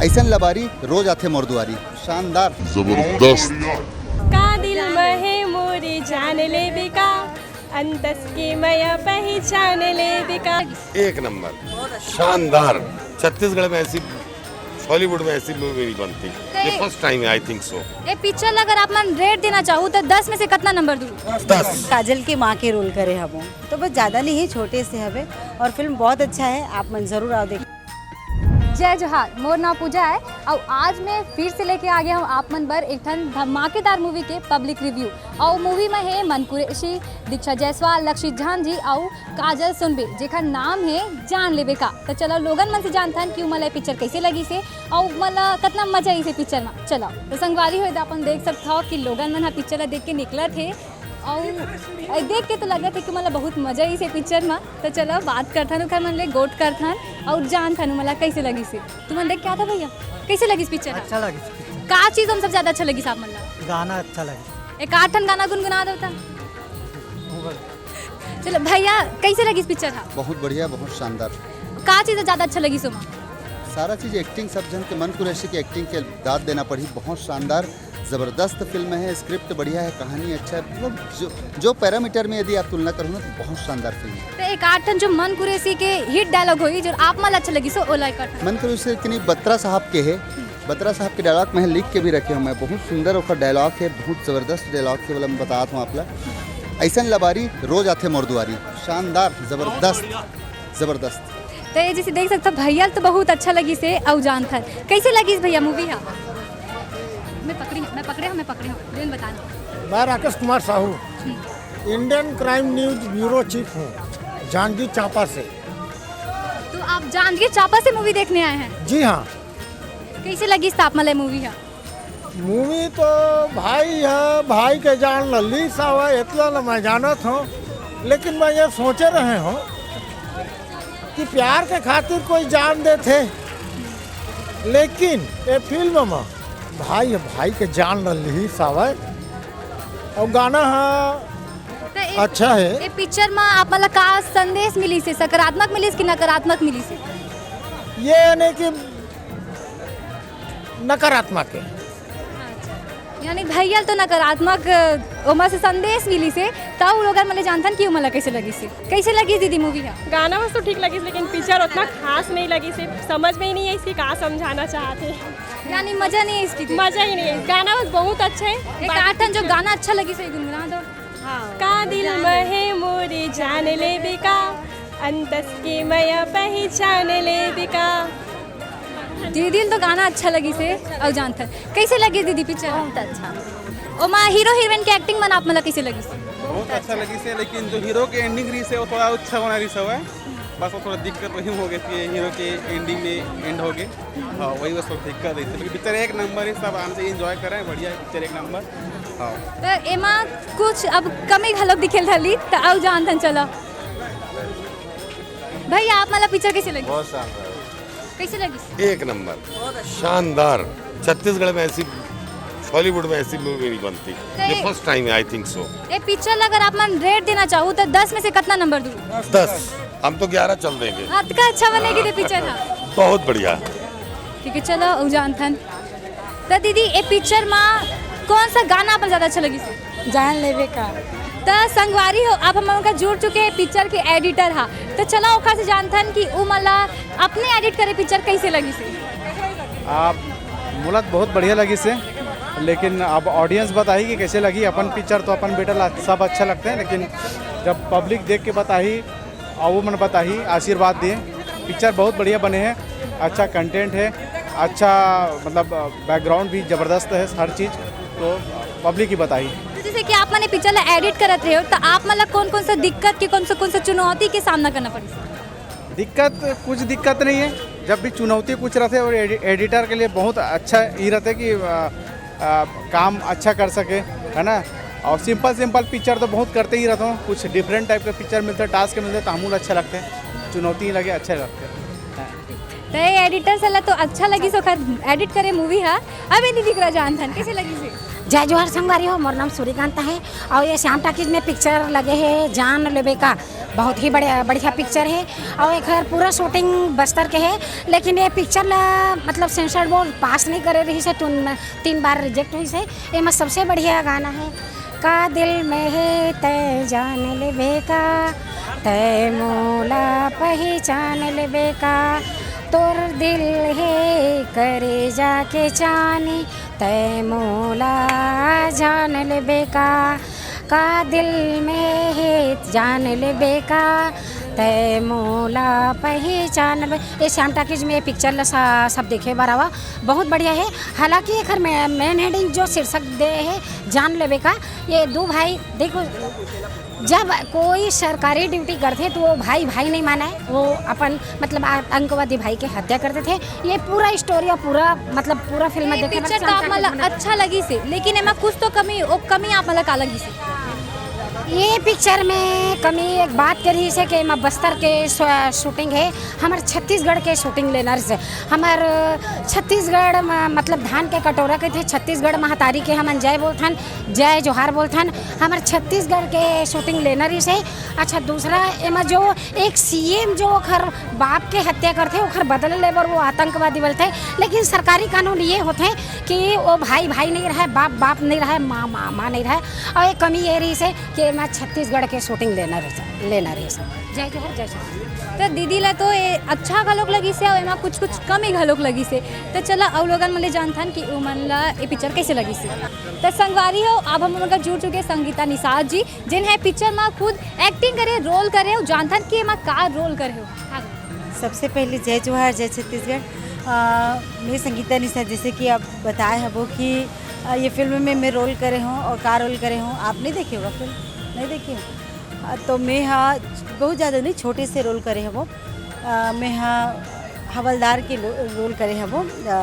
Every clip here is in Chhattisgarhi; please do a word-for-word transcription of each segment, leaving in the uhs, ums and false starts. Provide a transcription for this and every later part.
ऐसन लबारी रोज आथे मोर दुआरी। शानदार। जबरदस्त। का दिल में है मोरी जान लेबे का, अंतस के मया पहचान लेबे का। एक नंबर, शानदार। छत्तीसगढ़ में ऐसी, हॉलीवुड में ऐसी मूवी नहीं बनती। ये फर्स्ट टाइम है, आई थिंक सो। ये पिक्चर ला अगर आप मन रेट देना चाहू तो दस में से कितना नंबर दू? दस। काजल के माँ के रोल करे हबो, तो बस ज्यादा नहीं, छोटे से हवे और फिल्म बहुत अच्छा है, आप मन जरूर आओ देख। जय जोहार, मोर नाम पूजा है और आज मैं फिर से लेके आ गया हूँ आप मन बर एक ठन धमाकेदार मूवी के पब्लिक रिव्यू। और मूवी में है मन कुरैशी, दीक्षा जायसवाल, लक्षित झांझी और काजल सोनबे, जेकर नाम है जान लेबे का। तो चलो लोगन मन से जानथन कि उमन ला ये पिक्चर कैसे लगिस हे और उमन ला कितना मजा आइस हे पिक्चर में। चलो तो संगवारी हो, अपन देख सकत हो कि लोगन मन हा पिक्चर ला देख के निकलत हे और देख के तो लगत हे कि उमन ला बहुत मजा आइस हे पिक्चर में। तो चलो बात करथन ओकर मन ले, गोठ करथन और जानथन उमन ला कैसे लगिस हे। तुमन देख के आथव भैया, कैसे लगिस पिक्चर? अच्छा लगिस पिक्चर। का चीज हम सब ज्यादा अच्छा लगिस आप मन ला? गाना अच्छा लगिस। एक आध ठन गाना गुनगुना दो ता। चलो भैया, कैसे लगिस पिक्चर हा? बहुत बढ़िया, बहुत शानदार। का चीज ज्यादा अच्छा लगिस ओमा? सारा चीज एक्टिंग, सब जन के, मन कुरैशी के एक्टिंग के दाद देना पड़ी। बहुत शानदार, जबरदस्त फिल्म है, स्क्रिप्ट बढ़िया है, कहानी अच्छा है, मतलब जो, जो पैरामीटर में यदि आप तुलना करो ना तो बहुत शानदार फिल्म है। तो एक आध ठन जो मन कुरैशी के हिट डायलॉग होई जो आप मन ला अच्छा लगिस हो, ओला एक आध ठन। मन कुरैशी के नहीं, बत्रा साहब के है, बत्रा साहब के डायलॉग मैं लिख के भी रखे हूँ मैं, बहुत सुंदर ओकर डायलॉग है, बहुत जबरदस्त डायलॉग है, बोला मैं बतात हूँ आप ला। ऐसन लबारी रोज आथे मोर दुआरी। शानदार, जबरदस्त, जबरदस्त। तो ये जैसे देख सकते हो भैया तो बहुत अच्छा लगिस हे। अउ जानथन कैसे लगिस भैया मूवी हा? मैं पकड़ी हूँ, मैं पकड़े हूँ, मैं पकड़े हूँ, लेकिन बताना। मैं Rakesh Kumar Sahu, Indian crime news bureau chief हूँ, जांजगीर चांपा से। तो आप जांजगीर चांपा से मूवी देखने आए हैं? जी हाँ। कैसे लगिस आप मन ला मूवी हा? मूवी तो भाई है, भाई के जान ल लीस हवय, इतना ल मैं जानत हूँ, लेकिन मैं ये सोचे रहे हूँ कि प्यार के खातिर कोई जान देथे, लेकिन ये फिल्म में भाई है, भाई के जान ल लीस हवय, और गाना है तो ए, अच्छा है। ए पिक्चर में आप मन ला का संदेश मिलिस हे, सकारात्मक मिलिस कि नकारात्मक मिलिस हे? ये यानी कि नकारात्मक है। यानी भैया तो नकारात्मक, अ, ओमा से संदेश मिलिस हे, त उ लोगन मन ले जानथन कि ओमन ला कैसे लगिस हे। कैसे लगिस दीदी मूवी हा? गाना बस तो ठीक लगिस, लेकिन पिक्चर उतना खास नहीं लगिस हे, समझ में ही नहीं है इसकी का समझाना चाहते हैं। यानी मजा नहीं है इसकी? मजा ही नहीं है, गाना बस बहुत अच्छा है। एक आठ ठन जो गाना अच्छा लगिस हे गुनगुना दो। हाँ। का दिल में है मोरे जान लेबे का, अंतस के मया पहचान लेबे का। दीदी ल तो गाना अच्छा लगिस हे। अउ जानथन कैसे लगिस दीदी पिक्चर? बहुत अच्छा। ओमा हीरो हीरोइन के एक्टिंग मन आप मन ला कैसे लगिस? बहुत अच्छा लगिस हे, लेकिन जो हीरो के एंडिंग रहिस हे वो थोड़ा अच्छा होना रहिस हवय। बस वो थोड़ा दिक्कत वही हो गई थी, हीरो के एंडिंग में एंड हो गए। हाँ, वही बस थोड़ा दिक्कत रही थी। लेकिन पिक्चर एक नंबर है, सब आराम से एंजॉय करें, बढ़िया है पिक्चर, एक नंबर। हाँ। तो एमा कुछ अब कमी घलो दिखेल धरली, त अउ जानथन चला। भाई, आप मन ला पिक्चर कैसे लगी? बहुत शानदार। कैसे लगी? एक नंबर, शानदार। छत्तीसगढ़ में ऐसी, हॉलीवुड में ऐसी मूवी नहीं बनती। तो ये ये फर्स्ट टाइम है, आई थिंक सो। ये पिक्चर ला अगर आप मन रेट देना चाहू तो दस में से कितना नंबर दू? दस। हम तो ग्यारह चल देंगे। अतका अच्छा बनेगी ये पिक्चर हा। बहुत बढ़िया। ठीक है, चलो, अउ जानथन। तो दीदी, ये पिक्चर में कौन सा गाना आप मन ज्यादा अच्छा लगिस हे? जान लेबे का। तो संगवारी हो, आप हमन का जुड़ चुके हैं पिक्चर के एडिटर हा। तो चला ओखर से जानथन कि उ मन ला अपने एडिट करे पिक्चर कैसे लगिस हे। आप, मोला तो बहुत बढ़िया लगिस हे, लेकिन अब ऑडियंस बताही कि कैसे लगी। अपन पिक्चर तो अपन बेटा ला सब अच्छा लगते हैं, लेकिन जब पब्लिक देख के बताही और वो मन बताही, आशीर्वाद दिए। पिक्चर बहुत बढ़िया बने हैं, अच्छा कंटेंट है, अच्छा, मतलब, बैकग्राउंड भी ज़बरदस्त है, हर चीज़ तो पब्लिक ही बताही। तो जैसे कि आप मन पिक्चर ला एडिट करत रहे हो, तो आप मन ला कौन कौन सा दिक्कत के, कौन सा कौन सा चुनौती के सामना करना पड़ी? दिक्कत, कुछ दिक्कत नहीं है। जब भी चुनौती कुछ रहते और एडि-, एडिटर के लिए बहुत अच्छा ही रहते कि, आ, आ, काम अच्छा कर सके, है ना। और सिंपल सिंपल पिक्चर तो बहुत करते ही रहता हूँ, कुछ डिफरेंट टाइप के पिक्चर मिलते, टास्क मिलते तो हमूल अच्छा लगते हैं, चुनौती ही लगे, अच्छे लगते हैं। तो ये एडिटर साला तो अच्छा लगी, सो खैर एडिट करे मूवी हा। अब ये दीदी करा जानथन कैसे लगी से? जय जोहार संगवारी हो, मोर नाम सूर्यकांत है। और ये श्याम टाकीज में पिक्चर लगे है जान लेबे का, बहुत ही बढ़िया, बढ़िया पिक्चर है। और एकर पूरा शूटिंग बस्तर के है, लेकिन ये पिक्चर ला मतलब सेंसर बोर्ड पास नहीं करे रही से, तीन, तीन बार रिजेक्ट हुई से। एमा सबसे बढ़िया गाना है, का दिल में है तय जान लेबे का, तय मोला पहचान लेबे का, तोर दिल है करे जाके चानी, तय मोला जान लेबे का, का दिल में है जान लेबे का, तय मोला पहचान लेबे। ये श्याम टाकीज में ये पिक्चर ला सा-, सब देखे बर आवा, बहुत बढ़िया है। हालांकि एकर मे-, मेन हेडिंग जो शीर्षक दे है जान लेबे का, ये दो भाई देखो, जब कोई सरकारी ड्यूटी करथे तो वो भाई भाई नहीं माने, वो अपन मतलब आतंकवादी भाई के हत्या कर देथे। ये पूरा स्टोरी और पूरा मतलब पूरा फिल्म ये देखे बर पिक्चर तो आप मन ला अच्छा लगिस हे, लेकिन एमा कुछ तो कमी, वो कमी आप मन ला का लगिस हे? ये पिक्चर में कमी एक बात के रही से कि एमा बस्तर के शू-, शूटिंग है, हमर छत्तीसगढ़ के शूटिंग लेनर से, हमर छत्तीसगढ़ म-, मतलब धान के कटोरा के थे, छत्तीसगढ़ महतारी के हमन जय बोलथन, जय जोहार बोलथन। हमर छत्तीसगढ़ के शूटिंग लेनर से। अच्छा, दूसरा एमा जो एक सीएम जो ओखर बाप के हत्या करथे, ओखर बदला ले बर वो आतंकवादी बोलथे, लेकिन सरकारी कानून ये होथे कि वो भाई भाई नहीं रहे, बाप बाप नहीं रहे, माँ माँ माँ नहीं रहे। और एक कमी ये रही से कि एमा छत्तीसगढ़ के शूटिंग लेनर से, लेनर से। जय जोहार, जय जोहार। तो दीदी ला तो ये अच्छा घलोक लगिस हे, और एमा कुछ कुछ कमी घलोक लगिस हे। तो चला, अउ लोगन मन ले जानथन कि उमन ला ये पिक्चर कैसे लगिस हे। तो संगवारी हो, अब हम उनका जुड़ चुके संगीता निषाद जी, जिन हे पिक्चर मा खुद एक्टिंग करे, रोल करे, अउ जानथन कि एमा का रोल करे हो। हाँ। सबसे पहले जय जोहार, जय छत्तीसगढ़। अ, मैं संगीता निषाद, जैसे कि आप बताए हबो कि, अ, ये फिल्म में मैं रोल करे हूँ और का रोल करे हूँ, आप नहीं देखे होगा फिल्म, नहीं देखे हो? अ, तो मैं हा बहुत ज़्यादा नहीं, छोटे से रोल करे हबो। अ, मैं हा हवलदार के लो-, रोल करे हबो, अ,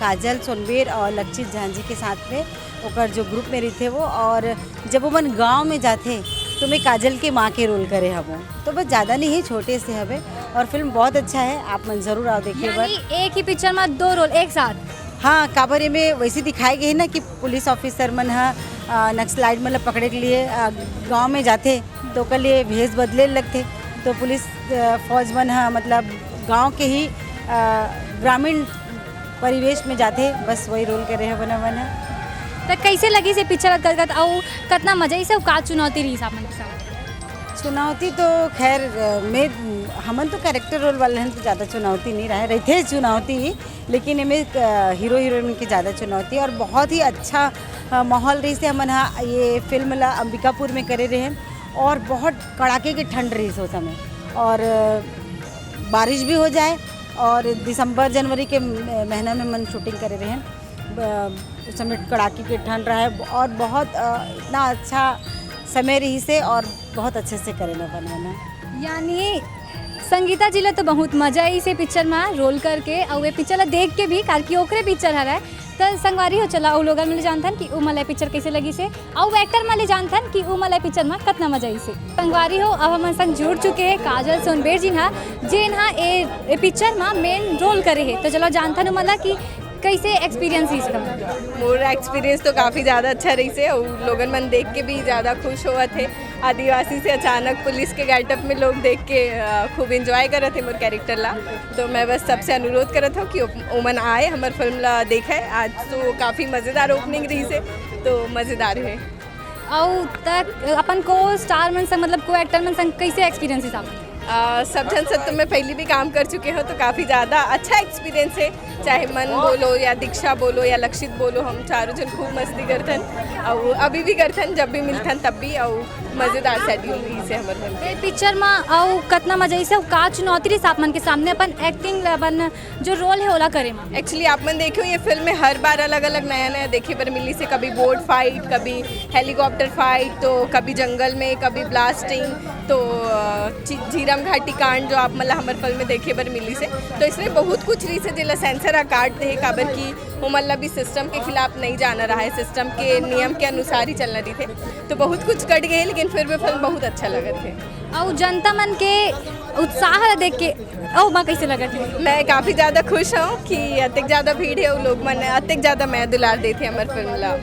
काजल सोनबेर और लक्षित झांझी के साथ में, ओकर जो ग्रुप में रहिथे वो। और जब वो मन गाँव में जाथे तो मैं काजल के माँ के रोल करे हबो। तो बस ज़्यादा नहीं है, छोटे से हवे। और फिल्म बहुत अच्छा है, आप मन जरूर आओ देखे बर। यानी एक ही पिक्चर में दो रोल एक साथ? हाँ, काबर एमे वैसे दिखाए गए ना कि पुलिस ऑफिसर मन ह, अ, नक्सलाइट मन ल पकड़े के लिए, अ, गाँव में जाथे, तो ओकर लिए भेष बदले लगथे। तो पुलिस, अ, फौज मन ह, मतलब, गाँव के ही, अ, ग्रामीण परिवेश में जाथे, बस वही रोल करे हबो हमन ह। त कैसे लगिस हे पिक्चर कलकत, अउ कतना मजा आइस हे, अउ का चुनौती रहिस आप मन के साथ? चुनौती तो खैर, अ, मैं, हमन तो कैरेक्टर रोल वाले हन, तो ज़्यादा चुनौती नहीं रहे, रहिथे चुनौती, लेकिन एमे, अ, हीरो हीरोइन के ज़्यादा चुनौती, और बहुत ही अच्छा, अ, माहौल रहिस हे। हमन हा ये फिल्म ला अंबिकापुर में करे रहे, और बहुत कड़ाके के ठंड रहिस ओ समय, और, अ, बारिश भी हो जाए, और दिसंबर जनवरी के म-, महीना में मन शूटिंग करे रहे। ब-, उस समय कड़ाके के ठंड रहे और बहुत, अ, इतना अच्छा समय रहिस हे और बहुत अच्छे से करे न बनवाना। यानी संगीता जी ला तो बहुत मजा आइस हे पिक्चर में रोल करके, अउ ये पिक्चर ला देख के भी, काबर कि ओकरे पिक्चर हरय। त संगवारी हो, चला अउ लोगन मन ले जानथन कि उमन ला पिक्चर कैसे लगिस हे, अउ एक्टर मन ले जानथन कि उमन ला पिक्चर में कतना मजा आइस हे। संगवारी हो, अब हमन संग जुड़ चुके हे काजल सोनबेर जी हा, जेन हा ए, ए पिक्चर में मेन रोल करे हे। तो चलो जानथन उमन ला कि कैसे एक्सपीरियंस रहिस हे। मोर एक्सपीरियंस तो काफ़ी ज़्यादा अच्छा रहिस हे, अउ लोगन मन देख के भी ज़्यादा खुश होवत हे। आदिवासी से अचानक पुलिस के गेटअप में लोग देख के, अ, खूब एंजॉय करत हे मोर कैरेक्टर ला। तो मैं बस सबसे अनुरोध करत हूँ कि उप-, उमन आए, हमर फिल्म ला देखे। आज तो काफ़ी मज़ेदार ओपनिंग रहिस हे, तो मज़ेदार हे। अउ तक अपन को स्टार मन संग, मतलब को एक्टर मन संग कैसे एक्सपीरियंस रहिस आप? अ, सब झन से तो मैं पहली भी काम कर चुके हूँ, तो काफ़ी ज़्यादा अच्छा एक्सपीरियंस हे। चाहे मन बोलो या दीक्षा बोलो या लक्षित बोलो, हम चारों झन खूब मस्ती करथन, अउ अभी भी करथन, जब भी मिलथन तब भी, अउ मज़ेदार शेड्यूल रहिस हे हमर मन के। ए पिक्चर में अउ कतना मजा आइस हे, अउ का चुनौती रहिस आप मन के सामने अपन एक्टिंग, अपन जो रोल हे ओला करे में? एक्चुअली आप मन देखियो, ये फिल्म में हर बार अलग-अलग नया-नया देखे बर मिलिस हे, कभी बोट फाइट, कभी हेलीकॉप्टर फाइट, तो कभी जंगल में, कभी ब्लास्टिंग, तो, अ, झी-, झीरम घाटी कांड जो आप मन ला हमर फिल्म में देखे बर मिलिस हे। तो इसमें बहुत कुछ रहिस हे जेला सेंसर ह काट दे हे, काबर कि ओमन ला भी सिस्टम के खिलाफ नहीं जाना रहा है, सिस्टम के नियम के अनुसार ही चलना रहिथे। तो बहुत कुछ कट गए, लेकिन फिर भी फिल्म बहुत अच्छा लगत हे। अउ जनता मन के उत्साह ला देख के अउ मा कैसे लगत हे? मैं काफ़ी ज़्यादा खुश हूँ कि अतेक ज़्यादा भीड़ हे, अउ लोग मन अतेक ज़्यादा मया दुलार देथे हमर फिल्म ला।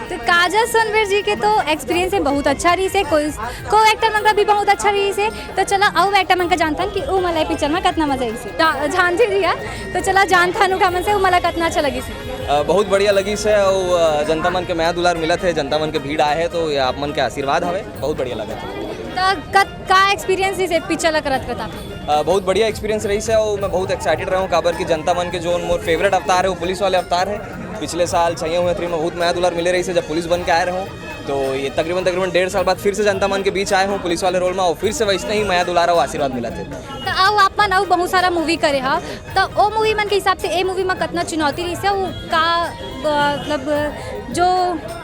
तो काजल सोनबेर जी के तो एक्सपीरियंस हे बहुत अच्छा रहिस हे, कोई को एक्टर मन का भी बहुत अच्छा रहिस हे। तो चला अउ एक्टर मन का जानथन कि उ मन ला पिक्चर में कितना मजा आइस हे। झा-, झांसी जी हा, तो चला जानथन उखा मन से उ मन ला कितना अच्छा लगिस हे। अ, बहुत बढ़िया लगिस हे, अउ, अ, जनता मन के मया दुलार मिलत हे, जनता मन के भीड़ आए हे, तो ये आप मन के आशीर्वाद हवे, बहुत बढ़िया लगत हे। तो कत-, का एक्सपीरियंस रहिस हे पिक्चर ला करत करत आप? अ, बहुत बढ़िया एक्सपीरियंस रहिस हे, अउ मैं बहुत एक्साइटेड रहे हूँ, काबर कि जनता मन के जो मोर फेवरेट अवतार हे, वो पुलिस वाले अवतार हे। पिछले साल छैया हुआ थ्री में बहुत मया दुलार मिले रहिस हे, जब पुलिस बन के आए रहे हूँ, तो ये तकरीबन, तकरीबन डेढ़ साल बाद फिर से जनता मन के बीच आए हूँ पुलिस वाले रोल में, अउ फिर से वैसने ही मया दुलार अउ आशीर्वाद मिलत हे। तो अउ आप मन अउ बहुत सारा मूवी करे हा, तो ओ मूवी मन के हिसाब से ए मूवी में कितना चुनौती रहिस हे, वो का, मतलब, जो,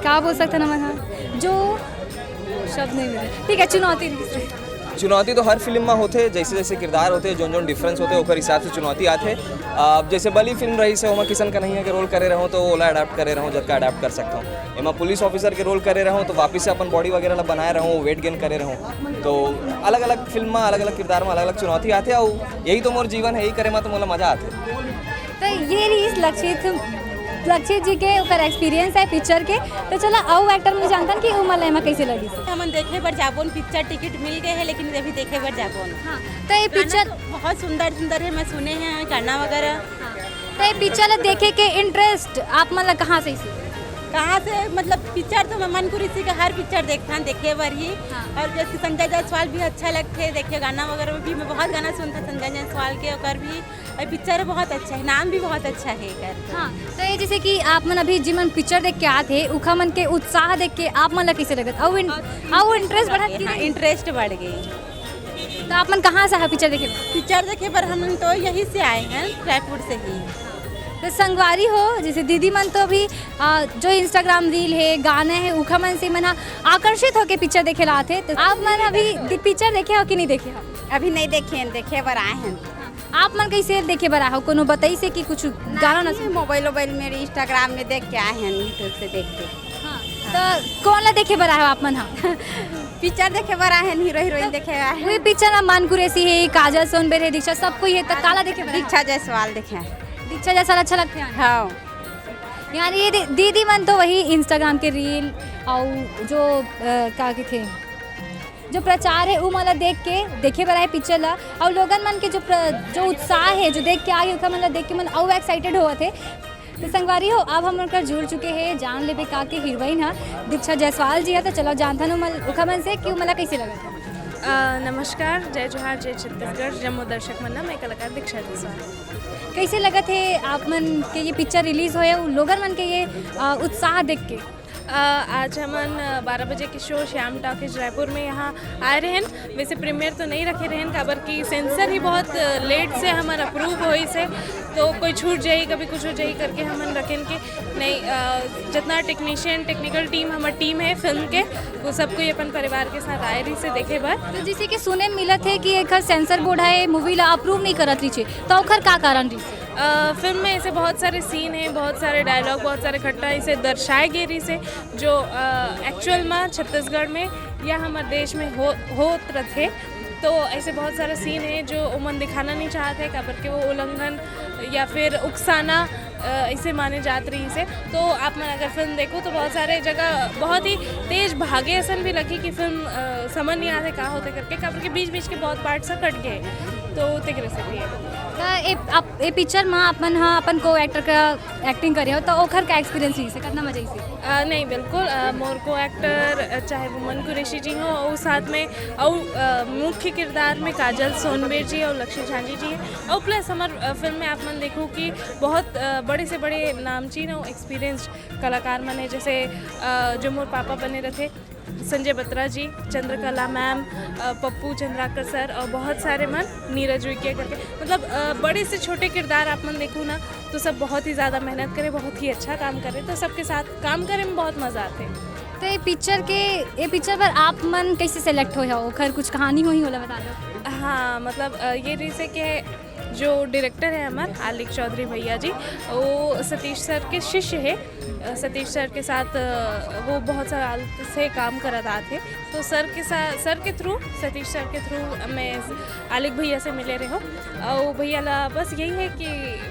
का बोल सकथन हमन हा, जो शब्द नहीं मिले, ठीक है, चुनौती रहिस हे। चुनौती तो हर फिल्म में होथे, जैसे जैसे किरदार होथे, जोन जोन डिफरेंस होथे, ओकर हिसाब से चुनौती आथे। अब जैसे बली फिल्म रहिस हे, ओमा किशन कन्हैया के रोल करे रहूँ, तो ओला अडाप्ट करे रहूँ, जतका अडाप्ट कर सकता हूँ। एमा पुलिस ऑफिसर के रोल करे रहूँ, तो वापिस से अपन बॉडी वगैरह ला बनाए रहूँ, वेट गेन करे रहूँ। तो अलग-अलग फिल्म में, अलग-अलग किरदार में अलग-अलग चुनौती आथे, अउ यही तो मोर जीवन हे, यही करे में तो मोला मजा आथे। तो ये रहिस लक्षित, लक्षित जी के ओकर एक्सपीरियंस हे पिक्चर के। तो चला अउ एक्टर मन जानथन कि उ मन ला एमा कैसे लगिस। हमन देखे बर जाबोन, पिक्चर टिकट मिल गए हे, लेकिन अभी देखे बर जाबोन। हाँ, तो ये गाना पिक्चर तो बहुत सुंदर सुंदर हे, मैं सुने हैं गाना वगैरह। हाँ, तो ये पिक्चर ला देखे के इंटरेस्ट आप मन ला कहाँ से आइस? कहाँ से, मतलब, पिक्चर तो मैं मन करिस हे कि हर पिक्चर देखथन, देखे बर ही। हाँ। और जैसे संजय जायसवाल भी अच्छा लगथे, देखिए गाना वगैरह में भी मैं बहुत गाना सुनथन संजय जायसवाल के, ओकर भी। और पिक्चर बहुत अच्छा हे, नाम भी बहुत अच्छा हे एकर। हाँ, तो ये जैसे कि आप मन अभी जिमन पिक्चर देख के आत हे, उखा मन के उत्साह देख के आप मन ला कैसे लगत? अउ इन-, अउ इंटरेस्ट बढ़त कि हाँ, नहीं? इंटरेस्ट बढ़ गई। तो आप मन कहाँ से हा पिक्चर देखे बर? पिक्चर देखे बर हम तो यहीं से आए हैं, रायपुर से ही। तो संगवारी हो, जैसे दीदी मन तो अभी, अ, जो Instagram रील हे, गाना हे, उखा मन से मन हा आकर्षित होके पिक्चर देखे ला आथे। तो आप मन अभी दि-, पिक्चर देखे हो कि नहीं देखे हो? अभी नहीं देखे हैं, देखे बर आए हैं। आप मन कैसे देखे बर आए हो? कोनो बताइस हे कि कुछ गाना ना नहीं, सुन? मोबाइल वोबाइल में, Instagram में देख के आए हैं, YouTube से देख के। हाँ। तो कौन ला देखे बर आए हो आप मन हा? पिक्चर देखे बर आए हैं, हीरो हीरोइन देखे बर आए हैं। वही पिक्चर में मन कुरैशी हे, काजल सोनबेर हे, दीक्षा, सब कोई हे, तो काला देखे बर आए हो? दीक्षा जायसवाल देखे हैं। दीक्षा जायसवाल अच्छा लगथे? हाँ। यानी ये दी-, दीदी मन तो वही Instagram के रील अउ जो, अ, का कथे, जो प्रचार हे, उ मन ला देख के देखे बर आए पिक्चर ला। अउ लोगन मन के जो प्र-, जो उत्साह हे, जो देख के आगे, उखा मन ला देख के मन अउ एक्साइटेड होवत हे। तो संगवारी हो, अब हमन कर जुड़ चुके हे जान लेबे का के हीरोइन हा दीक्षा जायसवाल जी हा। तो चलो जानथन उमन, उखा मन से कि उमन ला कैसे लगत हे। अ, नमस्कार, जय जोहार, जय छत्तीसगढ़, जम्मो दर्शक मन ला, मैं कलाकार दीक्षा जायसवाल। कैसे लगत हे आप मन के ये पिक्चर रिलीज होए, अउ लोगन मन के ये, अ, उत्साह देख के? अ, आज हमन, अ, बारह बजे के शो श्याम टॉकीज रायपुर में यहाँ आए रहेन। वैसे प्रीमियर तो नहीं रखे रहेन, काबर कि सेंसर ही बहुत, अ, लेट से हमर अप्रूव होइस हे, तो कोई छूट जाही, कभी कुछ हो जाही करके हमन रखेन के नहीं, अ, जितना टेक्नीशियन, टेक्निकल टीम, हमर टीम हे फिल्म के, वो सब कोई अपन परिवार के साथ आए रहिस हे देखे बर। तो जैसे कि सुने मिलत हे कि एखर सेंसर बोर्ड हे, मूवी ला अप्रूव नहीं करत रहिस हे, तो ओखर का कारण रहिस हे? अ, फिल्म में ऐसे बहुत सारे सीन हे, बहुत सारे डायलॉग, बहुत सारे घटना ऐसे दर्शाए गे रहिस हे, जो, अ, एक्चुअल में छत्तीसगढ़ में या हमर देश में हो, होत रथे। तो ऐसे बहुत सारा सीन हे जो ओमन दिखाना नहीं चाहत हे, काबर के वो उल्लंघन या फिर उकसाना, अ, ऐसे माने जात रहिस हे। तो आप मन अगर फिल्म देखो तो बहुत सारे जगह बहुत ही तेज भागे असन भी लगही कि फिल्म, अ, समझ नहीं आते का होते करके, काबर के बीच बीच के बहुत पार्ट सा कट गए, तो तेकरे से भी हे। त ए, आप, ए पिक्चर में आप मन हा अपन को एक्टर का एक्टिंग करे हो, तो ओखर का एक्सपीरियंस रहिस हे, कितना मजा आइस हे? अ, नहीं, बिल्कुल, अ, मोर को एक्टर, अ, चाहे वो मन कुरैशी जी हो, और साथ में, और, अ, मुख्य किरदार में काजल सोनबेर जी और लक्ष्मी झांसी जी हैं, और प्लस हमर, अ, फिल्म में आप मन देखो कि बहुत, अ, बड़े से बड़े नामचीन और एक्सपीरियंस्ड कलाकार मन हे, जैसे, अ, जो मोर पापा बने रथे, संजय बत्रा जी, चंद्रकला मैम, अ, पप्पू चंद्राकर सर और बहुत सारे मन, नीरज विक्या करके, मतलब, अ, बड़े से छोटे किरदार आप मन देखो ना, तो सब बहुत ही ज़्यादा मेहनत करे, बहुत ही अच्छा काम करे, तो सबके साथ काम करे में बहुत मज़ा आते। तो ये पिक्चर के, ये पिक्चर पर आप मन कैसे सेलेक्ट होए हो? ओखर कुछ कहानी होही, ओला बता दो। हाँ, मतलब, अ, ये रहिस हे कि जो डायरेक्टर है हमार आलिक चौधरी भैया जी, वो सतीश सर के शिष्य है। अ, सतीश सर के साथ, अ, वो बहुत साल से काम करत आत हे। तो सर के साथ, सर के थ्रू, सतीश सर के थ्रू मैं आलिक भैया से मिले रहे हूँ। और भैया ला बस यही है कि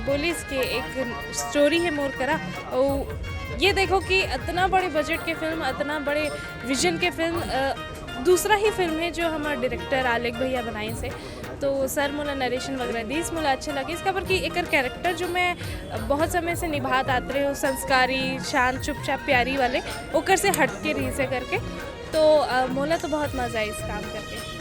बोलिस कि एक स्टोरी है मोर करा, और ये देखो कि इतना बड़े बजट के फिल्म, इतना बड़े विजन के फिल्म, अ, दूसरा ही फिल्म है जो हमारे डायरेक्टर आलिक भैया बनाइस हे। तो सर मोला नरेशन वगैरह दीस, मोला अच्छे लगिस, काबर कि एकर कैरेक्टर जो मैं बहुत समय से निभात आत रहे हूँ, संस्कारी, शांत, चुपचाप, प्यारी वाले, ओकर से हट के रहिस हे करके। तो, अ, मोला तो बहुत मजा आइस काम करके।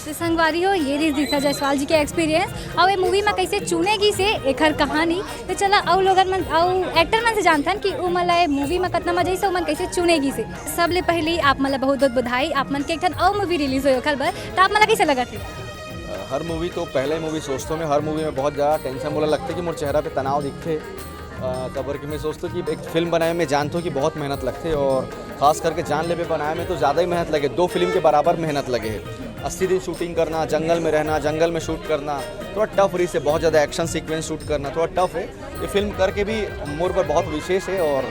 तो संगवारी हो, ये रहिस दिशा जायसवाल जी के एक्सपीरियंस। अउ ये मूवी में कैसे चुने गिस हे एकर कहानी। तो चला अउ लोगन मन, अउ एक्टर मन से जानथन कि उमन ला ये मूवी में कितना मजा आइस, उमन कैसे चुने गिस हे। सबले पहले आप मन ला बहुत बहुत बधाई, आप मन के एक ठन अउ मूवी रिलीज होय ओकर बर, तो आप मन ला कैसे लगत हे? अ, हर मूवी तो, पहले मूवी सोचथों मैं, हर मूवी में बहुत ज़्यादा टेंशन मोला लगथे कि मोर चेहरा पे तनाव दिखथे। अ, काबर कि मैं सोचथों कि एक फिल्म बनाए में जानथों कि बहुत मेहनत लगथे, और खास करके जान लेबे बनाए में तो ज़्यादा ही मेहनत लगे, दो फिल्म के बराबर मेहनत लगे है। अस्सी दिन शूटिंग करना, जंगल में रहना, जंगल में शूट करना, थोड़ा टफ रहिस हे, बहुत ज़्यादा एक्शन सीक्वेंस शूट करना थोड़ा टफ है। ये फिल्म करके भी मोर बर बहुत विशेष है, और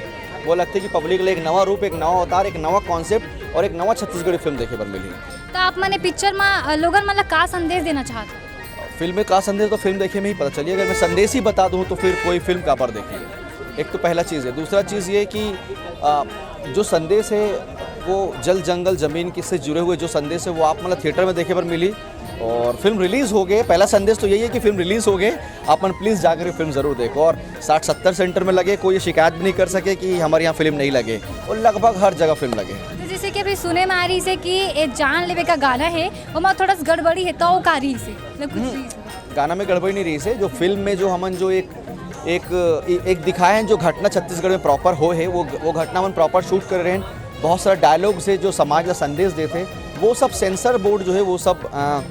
वो लगथे कि पब्लिक ले एक नवा रूप, एक नवा अवतार, एक नवा कॉन्सेप्ट और एक नवा छत्तीसगढ़ी फिल्म देखे बर मिली। तो आप मन ये पिक्चर में, अ, लोगन मन ला का संदेश देना चाहत हो? फिल्म में का संदेश तो फिल्म देखे में ही पता चली। अगर मैं संदेश ही बता दूँ तो फिर कोई फिल्म काबर देखी? एक तो पहला चीज़ है। दूसरा चीज़ ये कि, अ, जो संदेश है वो जल, जंगल, ज़मीन के से जुड़े हुए जो संदेश है वो आप मन ला थिएटर में देखे बर मिली। और फिल्म रिलीज हो गए, पहला संदेश तो यही है कि फिल्म रिलीज हो गए, आप मन प्लीज जाकर ये फिल्म ज़रूर देखो। और साठ सत्तर सेंटर में लगे, कोई शिकायत भी नहीं कर सके कि हमारे यहाँ फिल्म नहीं लगे, और लगभग हर जगह फिल्म लगे। तो जैसे कि अभी सुने में आ रहिस हे कि ये जान लेबे का गाना है, ओमा थोड़ा सा गड़बड़ी है, तो वो का रहिस हे? मतलब कुछ हम्म। रहिस हे? गाना में गड़बड़ी नहीं रहिस हे, जो फिल्म में जो हमन जो एक, एक, एक दिखाए हैं जो घटना छत्तीसगढ़ में प्रॉपर हो है, वो, वो घटना हमन प्रॉपर शूट कर रहे हैं। बहुत सारा डायलॉग्स है जो समाज ला संदेश देथे, वो सब सेंसर बोर्ड जो है वो सब, अ,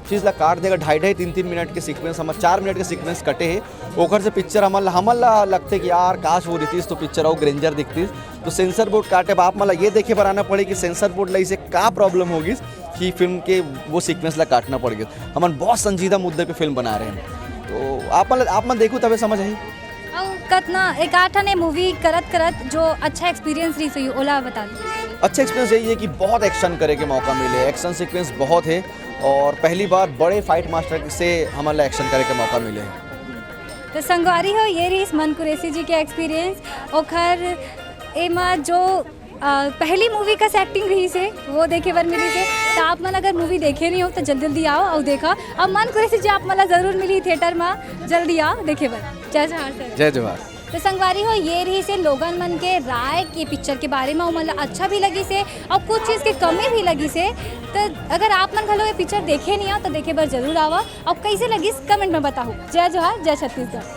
चीज़ ला काट देगा। ढाई ढाई तीन तीन मिनट के सीक्वेंस, हमर चार मिनट के सीक्वेंस कटे है, ओकर से पिक्चर हमन ला, हमन ला लगथे कि यार काश वो रहितिस तो पिक्चर अउ ग्रेंजर दिखतिस। तो सेंसर बोर्ड काटे, अब आप मन ला ये देखे बर आना पड़े कि सेंसर बोर्ड ला इसे का प्रॉब्लम हो गिस कि फिल्म के वो सीक्वेंस ला काटना पड़ गया। हमन बहुत संजीदा मुद्दे पे फिल्म बना रहे हैं, तो आप मन, आप मन देखो तबे समझ आई। अउ कतना एक आठ ने मूवी करत करत जो अच्छा एक्सपीरियंस रहिस होही, ओला बता दो। अच्छा एक्सपीरियंस यही है कि बहुत एक्शन करे के मौका मिले, एक्शन सीक्वेंस बहुत है, और पहली बार बड़े फाइट मास्टर से हमन ला एक्शन करे के मौका मिले है। तो संगवारी हो, ये रहिस मन कुरैशी जी के एक्सपीरियंस। ओखर एमा जो, अ, पहली मूवी कस एक्टिंग रहिस हे, वो देखे बर मिलिस हे। तो आप मन अगर मूवी देखे नहीं हो तो जल्दी जल्दी आओ और देखा। और मन कुरैशी जी आप मन ला जरूर मिली थिएटर में, जल्दी आओ देखे बर। जय जोहार सर। जय जोहार। तो संगवारी हो, ये रहिस हे लोगन मन के राय के पिक्चर के बारे में, ओमन ला अच्छा भी लगिस हे और कुछ चीज़ के कमी भी लगिस हे। तो अगर आप मन घलो ये पिक्चर देखे नहीं हो तो देखे बर जरूर आवा और कैसे लगिस कमेंट में बताओ। जय जोहार, जय छत्तीसगढ़।